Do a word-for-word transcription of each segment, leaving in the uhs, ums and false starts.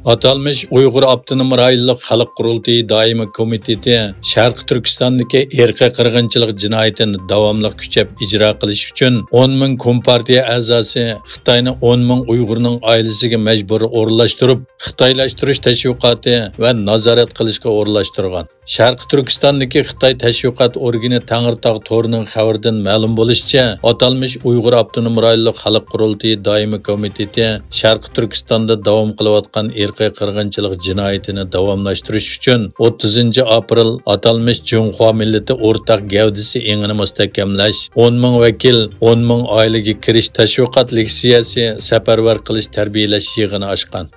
ئاتالمىش ئۇيغۇر ئاپتونوم رايونلۇق خەلق قۇرۇلتىيى دائىمىي كومىتېتى شەرقىي تۈركىستاندىكى ئىرقىي قىرغىنچىلىق جىنايىتىنى داۋاملىق كۈچەپ ئىجرا قىلىش ئۈچۈن ئون مىڭ كومپارتىيە ئەزاسى خىتاينى ئون مىڭ ئۇيغۇرنىڭ ئائىلىسىگە مەجبۇرىي ئورۇنلاشتۇرۇپ، خىتايلاشتۇرۇش تەشۋىقاتى ۋە نازارەت قىلىشقا ئورۇنلاشتۇرغان. شەرقىي تۈركىستاندىكى خىتاي تەشۋىقات ئورگىنى تەڭرىتاغ تورىنىڭ خەۋىرىدىن مەلۇم بولۇشىچە، ئاتالمىش ئۇيغۇر ئاپتونوم رايونلۇق خەلق قۇرۇلتىيى دائىمىي كومىتېتى شەرقىي تۈركىستاندا داۋام قىلىۋاتقان ئىرقىي قىرغىنچىلىق جىنايىتىنى داۋاملاشتۇرۇش ئۈچۈن، ئوتتۇزىنچى ئاپرېل ئاتالمىش جۇڭخۇا مىللىتى ئورتاق گەۋدىسى ئېڭىنى مۇستەھكەملەش، ئون مىڭ ۋەكىل، ئون مىڭ ئائىلىگە كىرىش تەشۋىقات لېكسىيەسى، سەپەرۋەر قىلىش، تەربىيەلەش يىغىنى ئاچقان.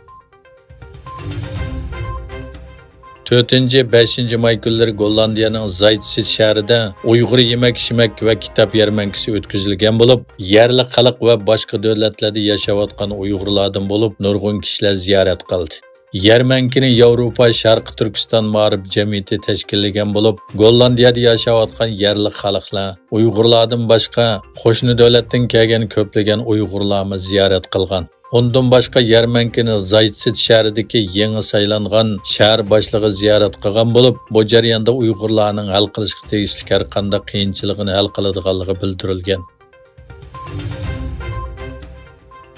تۆتىنچى، بەشىنچى ماي كۈنلىرى گوللاندىيەنىڭ زايتسېت شەھىرىدە ئۇيغۇر يېمەك-ئىچمەك ۋە كىتاب يەرمەنكىسى ئۆتكۈزۈلگەن بولۇپ، يەرلىك خەلق ۋە باشقا دۆلەتلەردە ياشاۋاتقان ئۇيغۇرلاردىن بولۇپ نۇرغۇن كىشىلەر زىيارەت قىلدى. يەرمەنكىنى ياۋروپا شەرقىي تۈركىستان مائارىپ جەمئىيىتى تەشكىللىگەن بولۇپ، گوللاندىيەدە ياشاۋاتقان يەرلىك خەلقلەر، ئۇيغۇرلاردىن باشقا، قوشنا دۆلەتتىن كەلگەن كۆپلىگەن ئۇيغۇرلارمۇ زىيارەت قىلغان. ئۇندىن باشقا، يەرمەنكىنى زايتسېت شەھىرىدىكى يېڭى سايلانغان شەھەر باشلىقى زىيارەت قىلغان بولۇپ، بۇ جەرياندا ئۇيغۇرلارنىڭ ھەل قىلىشقا تېگىشلىك ھەر قانداق قىيىنچىلىقىنى ھەل قىلىدىغانلىقى بىلدۈرۈلگەن.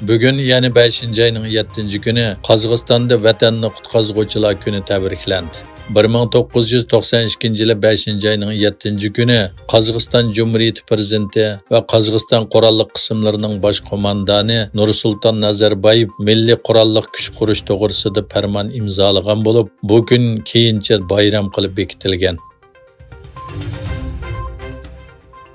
بۈگۈن، يەنى بەشىنچى ئاينىڭ يەتتىنچى كۈنى قازاقىستاندا ۋەتەننى قۇتقۇزغۇچىلار كۈنى تەبرىكلەندى. بىر مىڭ توققۇز يۈز توقسان ئىككىنچى يىلى بەشىنچى ئاينىڭ يەتتىنچى كۈنى قازاقىستان جۇمھۇرىيىتى پىرېزىدېنتى ۋە قازاقىستان قوراللىق قىسىملىرىنىڭ باش قوماندانى نۇرسۇلتان نازاربايېۋ مىللىي قوراللىق كۈچ قۇرۇش توغرىسىدا پەرمان ئىمزالىغان بولۇپ، بۇ كۈن كېيىنچە بايرام قىلىپ بېكىتىلگەن.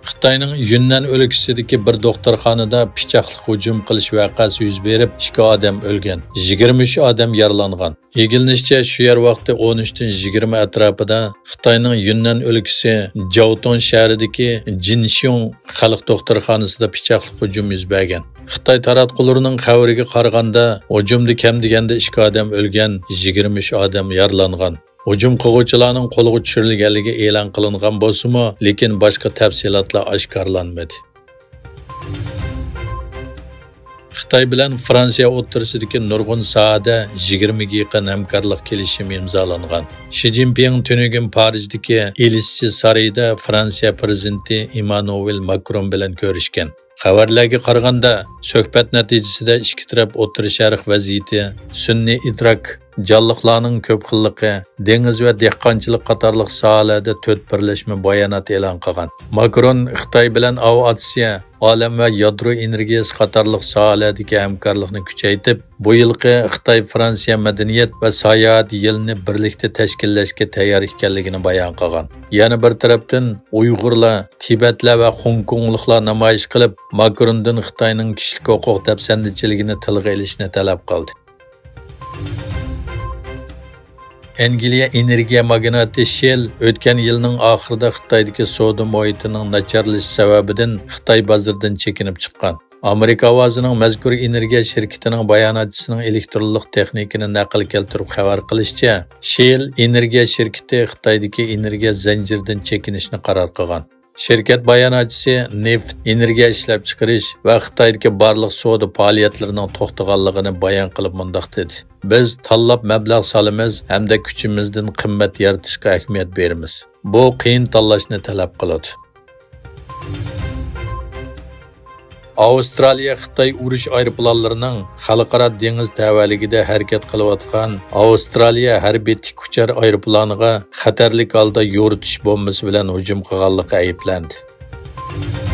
خىتاينىڭ يۈننەن ئۆلكىسىدىكى بىر دوختۇرخانىدا پىچاقلىق ھۇجۇم قىلىش ۋەقەسى يۈز بېرىپ، ئىككى ئادەم ئۆلگەن، يىگىرمە ئۈچ ئادەم يارىلانغان. ئىگىلىنىشىچە، شۇ يەر ۋاقتى ئون ئۈچتىن يىگىرمە ئەتراپىدا خىتاينىڭ يۈننەن ئۆلكىسى جاۋتۇڭ شەھىرىدىكى جىنشيۇڭ خەلق دوختۇرخانىسىدا پىچاقلىق ھۇجۇم يۈز بەرگەن. خىتاي تاراتقۇلىرىنىڭ خەۋىرىگە قارىغاندا، ھۇجۇمدا كەم دېگەندە ئىككى ئادەم ئۆلگەن، يىگىرمە ئۈچ ئادەم يارىلانغان. ھۇجۇم قىلغۇچىلارنىڭ قولغا چۈشۈرۈلگەنلىكى ئېلان قىلىنغان بولسىمۇ، لېكىن باشقا تەپسىلاتلار ئاشكارىلانمىدى. خىتاي بىلەن فرانسىيە ئوتتۇرىسىدىكى نۇرغۇن ساھەدە يىگىرمىگە يېقىن ھەمكارلىق كېلىشىمى ئىمزالانغان. شى جىنپىڭ تۈنۈگۈن پارىژدىكى ئېلچىسى سارىيىدا فرانسىيە پىرېزىدېنتى ئىمانۇئېل ماكرون بىلەن كۆرۈشكەن. خەۋەرلەرگە قارىغاندا، سۆھبەت نەتىجىسىدە ئىككى تەرەپ ئوتتۇرا شەرق ۋەزىيىتى، سۈنئىي ئىدراك، جانلىقلارنىڭ كۆپ خىللىقى، دېڭىز ۋە دېھقانچىلىق قاتارلىق ساھەلەردە تۆت بىرلەشمە بايانات ئېلان قىلغان. ماكرون خىتاي بىلەن ئاۋىئاتسىيە، ئالەم ۋە يادرو ئېنېرگىيەسى قاتارلىق ساھەلەردىكى ھەمكارلىقنى كۈچەيتىپ، بۇ يىلقى خىتاي-فرانسىيە مەدەنىيەت ۋە ساياھەت يىلىنى بىرلىكتە تەشكىللەشكە تەييار ئىكەنلىكىنى بايان قىلغان. يەنە بىر تەرەپتىن، ئۇيغۇرلار، تىبەتلەر ۋە خوڭكوڭلۇقلار نامايىش قىلىپ، ماكروندىن خىتاينىڭ كىشىلىك ھوقۇق دەپسەندىچىلىكىنى تىلغا ئېلىشنى تەلەپ قىلدى. ئەنگلىيە ئېنېرگىيە ماگناتى شېل ئۆتكەن يىلنىڭ ئاخىرىدا خىتايدىكى سودا مۇھىتىنىڭ ناچارلىشىشى سەۋەبىدىن خىتاي بازىرىدىن چېكىنىپ چىققان. ئامېرىكا ئاۋازىنىڭ مەزكۇر ئېنېرگىيە شىركىتىنىڭ باياناتچىسىنىڭ ئېلېكترونلۇق تېخنىكىنى نەقىل كەلتۈرۈپ خەۋەر قىلىشىچە، شېل ئېنېرگىيە شىركىتى خىتايدىكى ئېنېرگىيە زەنجىرىدىن چېكىنىشنى قارار قىلغان. شىركەت باياناتچىسى نېفىت، ئېنېرگىيە ئىشلەپچىقىرىش ۋە خىتايدىكى بارلىق سودا پائالىيەتلىرىنىڭ توختىغانلىقىنى بايان قىلىپ مۇنداق دېدى: «بىز تاللاپ مەبلەغ سالىمىز ھەمدە كۈچىمىزدىن قىممەت يارىتىشقا ئەھمىيەت بېرىمىز. بۇ قىيىن تاللاشنى تەلەپ قىلىدۇ.» ئاۋسترالىيە خىتاي ئۇرۇش ئايروپىلانلىرىنىڭ خەلقئارا دېڭىز تەۋەلىكىدە ھەرىكەت قىلىۋاتقان ئاۋسترالىيە ھەربىي تىك ئۇچار ئايروپىلانىغا خەتەرلىك ھالدا يورۇتۇش بومبىسى بىلەن ھۇجۇم قىلغانلىقى ئەيىبلەندى.